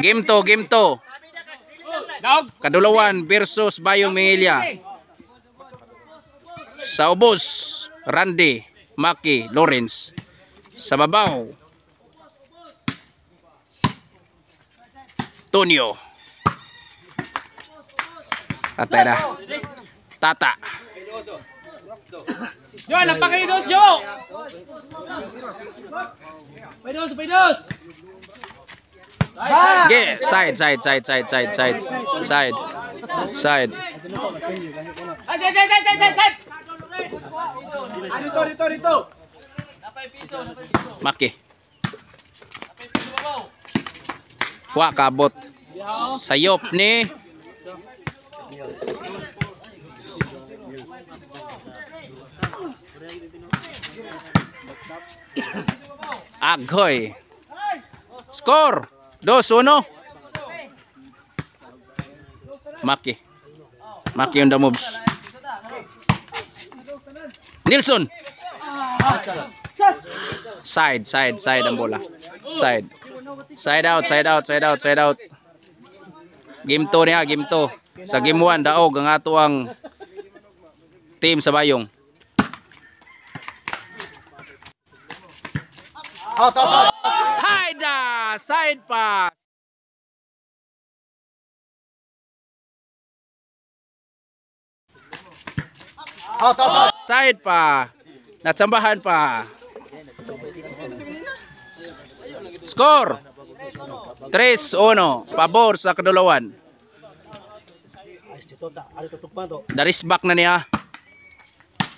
Game 2, game 2. Kadulawan versus Bayong Minguilla. Sa ubos, Randy, Maki, Lawrence. Sa babaw, Tonyo. Atay na. Tata. Jo, lampak kayo dos, Jo! Paidos, paidos! Ge, side, side, side, side, side, side. Side. Side. Side, side, side, side, side! Dito, dito, dito. Maki. Wa kabot. Sayop ni Aghoy. Score 2-1. Maki. Maki on the moves. Nilsson. Side, side, side ang bola. Side. Side out, side out, side out, side out. Game 2 niya, game 2. Sa game 1, daog ang ato ang team sa Bayong. Out, out, out. Hayda! Side pass! Out, out, out. Side pa. Natsambahan pa. Score 3-1 pabor sa Kadulawan. Darisback na niya.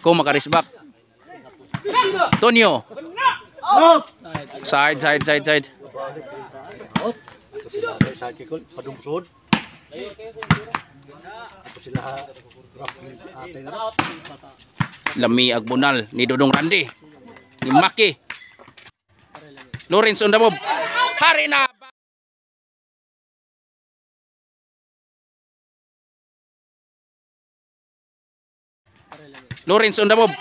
Kung makarisback. Tonyo. Out. Side, side, side, side. Out. Sila sa kikol, padungsod. Ako sila atay na. Lami Agbunal ni Dodong Randy. Ni Maki. Lawrence on the move. Hari na. Lawrence on the move.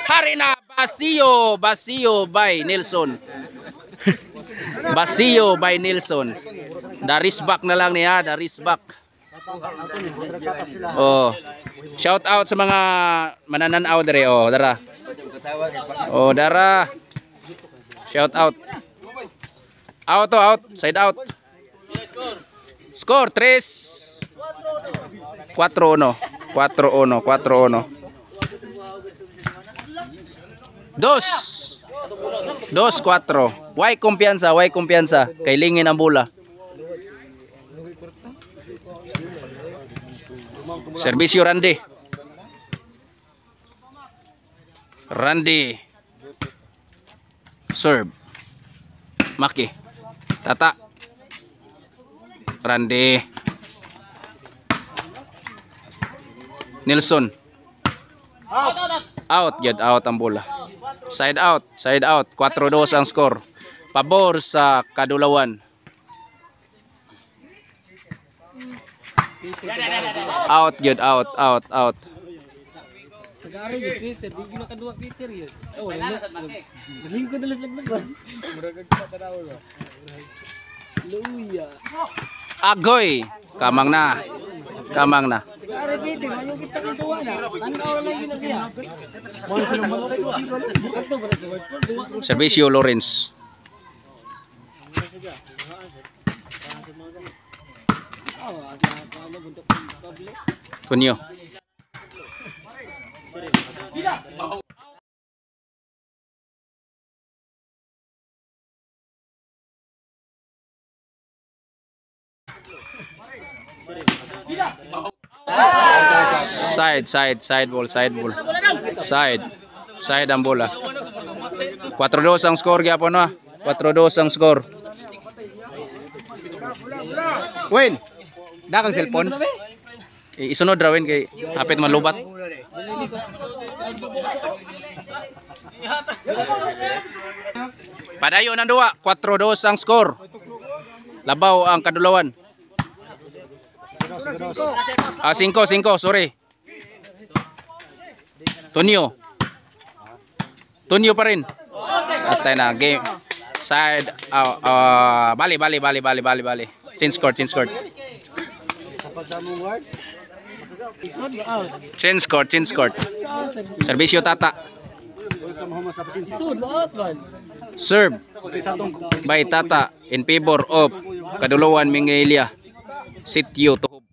Hari na. Basio. Basio by Nelson. Basio by Nelson. Darisback na lang niya. Darisback. Oh. Shout out sa mga manananaw dere, oh, dara. Oh, dara. Shout out. Out to out, side out. Score 3 4-1. 4-1, 4-1. Dos. 2-4. Why kumpiyansa, why kumpiyansa? Kay lingin ang bola. Servisyo Randy. Randy. Serve. Maki. Tata. Randy. Nilsson. Out, get out ang bola. Side out, side out. 4-2 ang score. Pabor sa Kadulawan. Out, good, out, out, out. Agoy, kamang na. Kamang na. Servisyo Lawrence. Tonyo. Side, side, side ball, side ball. Side. Side ang bola. 4-2 ang score gyapon na. 4-2 ang score. Win. Da kang cellphone. Isunod ra Win kay hapit malubat. Padayon ang duwa, 4-2 ang score. Labaw ang Kadulawan. 5-5, sorry. Tonyo. Tonyo pa rin. Atay na game. Side bali bali bali bali bali bali. Change court, change court. Sa pagsamong ward. Change court, change court. Servisyo Tata. Welcome home sa pasinti. Serve by Tata in favor of Kaduluan Minglanilla. Sitio Tuhub.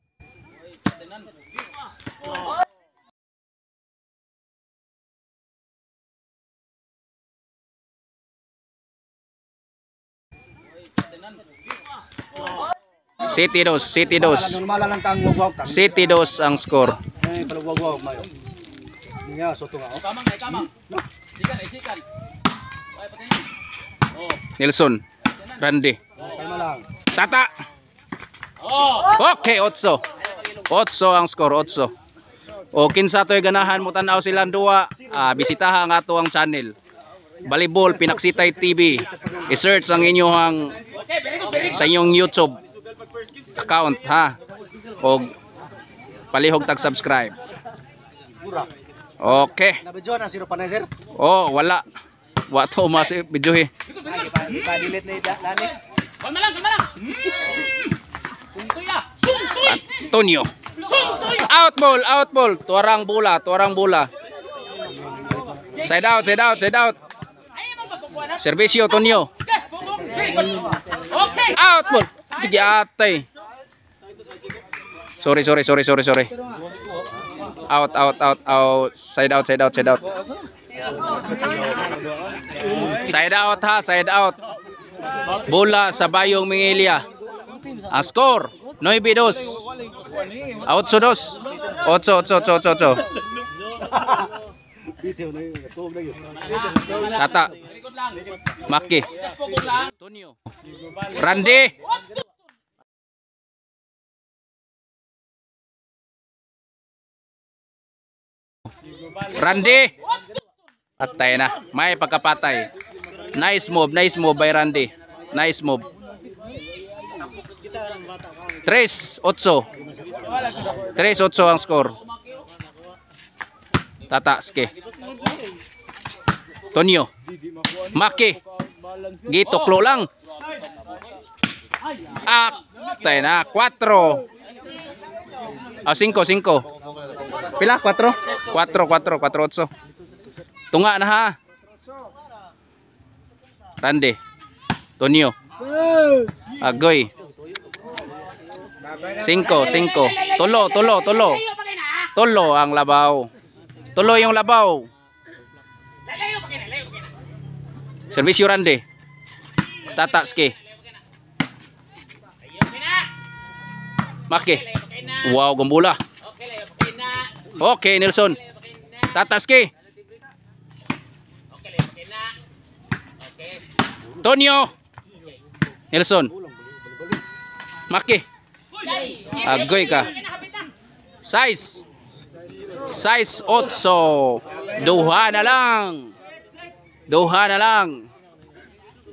City dos, City dos. Normal lang tang wagwag tang. City dos ang score. Eh, palugwagwag mayo. Nga soto nga. Oh. Kamang, ay kamang. Sikan, ay sikan. Ay, patayin. Oh. Nelson, Randy. Kalma lang. Tata. Oh. Okay, 8. 8 ang score, 8. O kinsa to'y ganahan mo tan-aw silang duwa, bisitaha ang ato ang channel. Balibol Pinaksitay TV. I-search ang inyong Okay, very good, very good. sa inyong YouTube account ha. Og palihog tag subscribe. Mura. Okay. Nabidyo na siro panay sir. Oh, wala. Wa to mas video eh. Kalma lang, kalma lang. Suntoy ah. Suntoy! Antonio. Suntoy! Out ball, out ball. Tuwarang bola, tuwarang bola. Side out, side out, side out. Ay, mo pagkukuha na. Servisyo Tonyo. Yes, bubong. Very good. Okay. Out ball. Bigi atay. Sorry, sorry, sorry, sorry, sorry. Out, out, out, out. Side out, side out, side out. Side out ha, side out. Bola sa Bayong Mingilia. Ang score, 9-2. 8-2. 8, 8, 8, 8, 8. Dito na yun. Tuog na yun. Tata. Very good lang. Maki. Yes, bubong lang. Antonio. Randy. Randy. Patay na. May pagkapatay. Nice move by Randy. Nice move. 3-8. 3-8 ang score. Tata, ske. Tonyo. Maki. Gituklo lang. Atay na. 4. Ah, 5, 5. Pila? 4? 4, 4, 4, 8. Tunga na ha. Randy. Tonyo. Agoy. 5, 5. Tulo, tulo, tulo. Layo pa kayo na. Ah. Tulo ang labaw. Tulo yung labaw. Layo pa kayo na, layo pa kayo na. Servisyo Randy. Tata, ski. Layo pa kayo na. Maki. Layo pa kayo na. Wow, gumbula. Okay, layo pa kayo na. Okay, Nelson. Layo pa kayo na. Tataski. Okay, layo pa kayo na. Okay. Tonyo. Nelson. Maki. Agoy ka. Size. Size 8. Duha na lang. Duha na lang.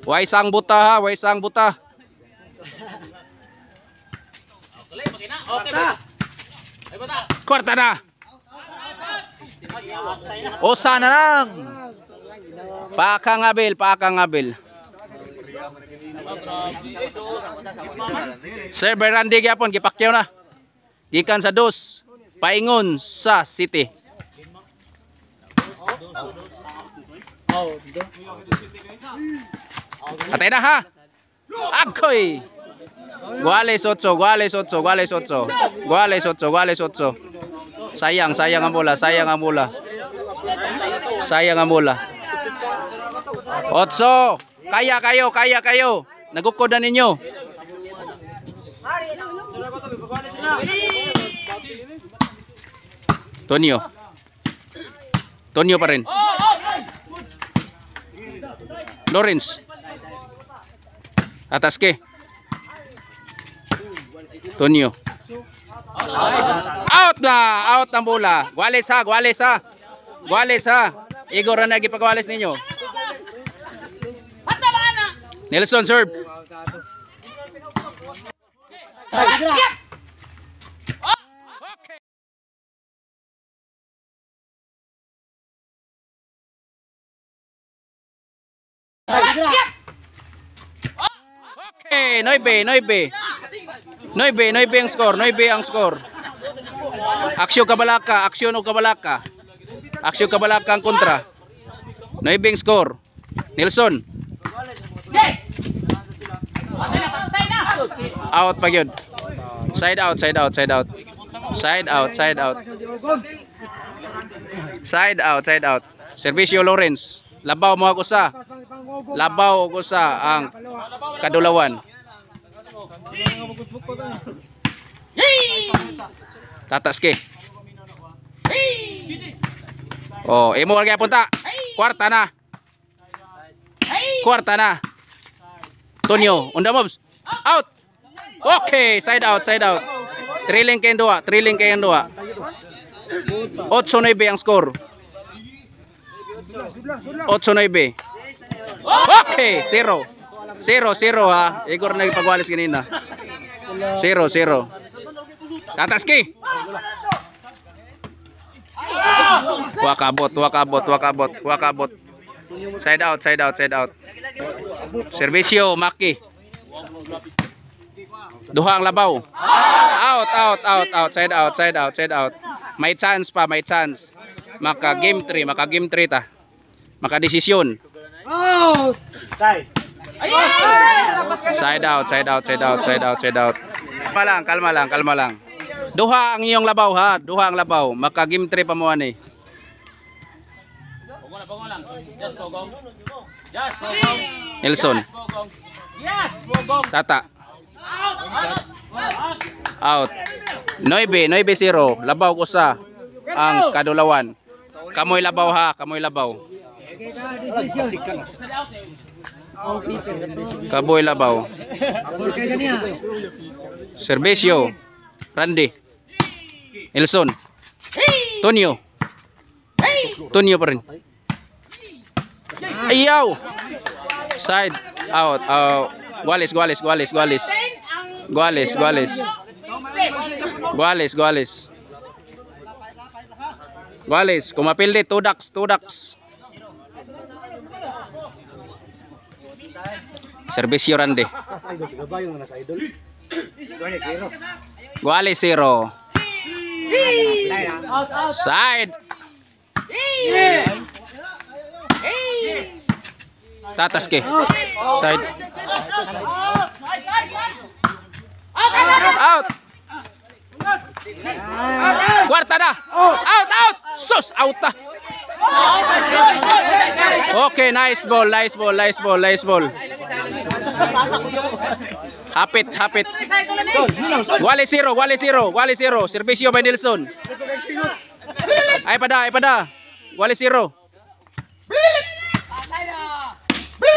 Way sang buta ha, way sang buta. Okay, layo pa kayo na. Okay. Ay, bata. Kwarta na. Usa na lang. Pakangabil, pakangabil. Sir Berandi gyapon gipakyaw na. Gikan sa dos, paingon sa City. Atay na ha. Agoy. Guales 8, Guales 8, Guales 8. Guales 8, Guales 8. Sayang, sayang ang bola, sayang ang bola. Sayang ang bola. 8. Kaya kayo, kaya kayo. Nagukod na ninyo. Tonyo. Tonyo pa rin. Lawrence. Ataske. Tonyo. Out na! Out ang bola. Guales ha, Guales ha. Guales ha. Igor na gipagwales ninyo. Nelson serve. Okay. Okay, 9, 9. 9, 9 ang score, 9 ang score. Aksyon Kabalaka, aksyon o Kabalaka. Aksyon Kabalaka ang kontra. 9 ang score. Nelson. Out pa yun. Side out, side out, side out. Side out, side out. Side out, side out. Servisyo Lawrence. Labaw mo ako sa. Labaw ko sa ang Kadulawan. Tataske. Oh, imo lagi punta. Kwarta na. Kwarta na. Tonyo, on the moves. Out. Okay, side out, side out. Thrilling kayong duha, thrilling kayong duha. 8-9 ang score. 8-9. Okay, 0. 0 0 ha. Igor na ipagwalis kanina. 0 0. Tataski. Wakabot, wakabot, wakabot, wakabot. Side out, side out, side out. Servisyo, Maki. Duha ang labaw. Out, out, out, out. Side out, side out, side out. May chance pa, may chance. Maka game 3, maka game 3 ta. Maka desisyon. Side out, side out, side out, side out, side out. Kalma lang, kalma lang, kalma lang. Duha ang iyong labaw ha, duha ang labaw. Maka game 3 pa mo ani. Nelson. Tata. Out. 9, 9-0. Labaw ko sa ang Kadulawan. Kamoy labaw ha, kamoy labaw. Kaboy labaw. Servisyo. Randy. Nelson. Tonyo. Tonyo pa rin. Ayaw. Side out. Gualis, Gualis, Gualis, Gualis. Gualis, Gualis. Gualis, Gualis. Gualis, kumapildi, two ducks, two ducks. Servisyo Randy. Gualis 0. Side. Tataske. Side. Out. Kwarta na. Out, out. Sus, out na. Okay, nice ball, nice ball, nice ball, nice ball. Hapit, hapit. Wale 0, wale 0, wale 0. Servisyo by Nelson. Ay pada, ay pada. Wale 0.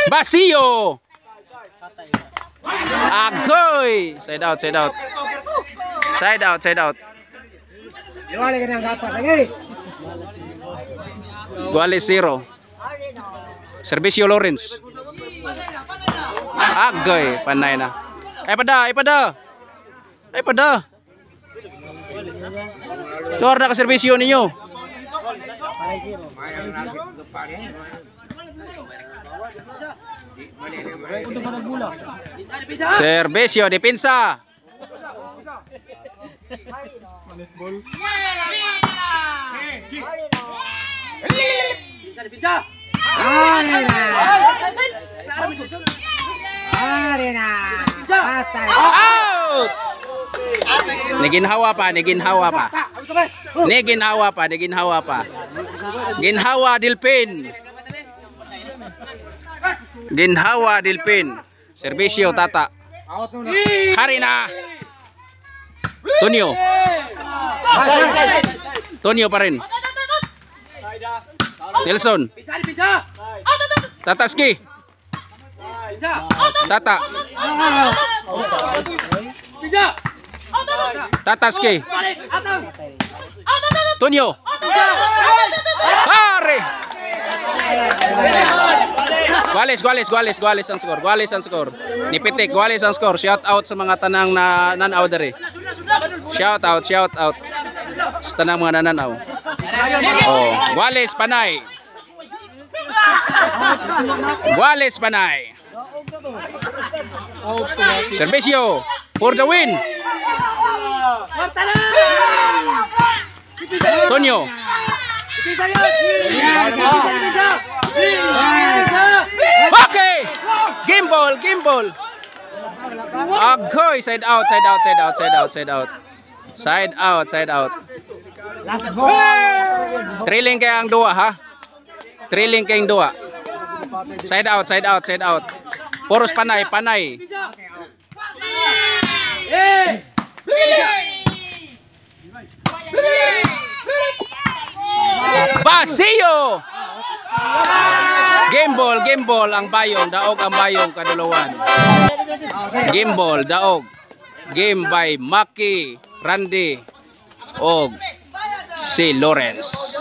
Basio. Agoy. Side out, side out. Side out, side out. Guale 0. Servisyo Lawrence. Agoy, panay na. Ay pada, ay pada. Ay pada. Luar na ka serbisyo ninyo. Serbisyo depensa. Out! Niginhawa pa, niginhawa pa. Niginhawa pa, niginhawa pa. Ginhawa Delpin. Ginhawa Delpin. Serbisyo Tata. Hari na. Tonyo. Tonyo pa rin. Nelson. Tataski. Tata. Tataski. Tonyo. Hari. Guales, Guales, Guales, Guales ang score. Guales ang score. Nipitik, Guales ang score. Shout out sa mga tanang na nanaw dere. Shout out, shout out sa tanang mga nananaw. Oh, Guales panay. Guales panay. Servisyo for the win. Tonyo. Okay! Game ball, game ball. Agoy, side out, side out, side out, side out, side out. Side out, side out. Last ball. Trailing kay ang duwa ha. Trailing kay ang duwa. Side out, side out, side out. Puros panay, panay. Basio! Game ball ang bayong, daog ang bayong kadulawan. Game ball, daog. Game by Maki, Randy, og si Lawrence.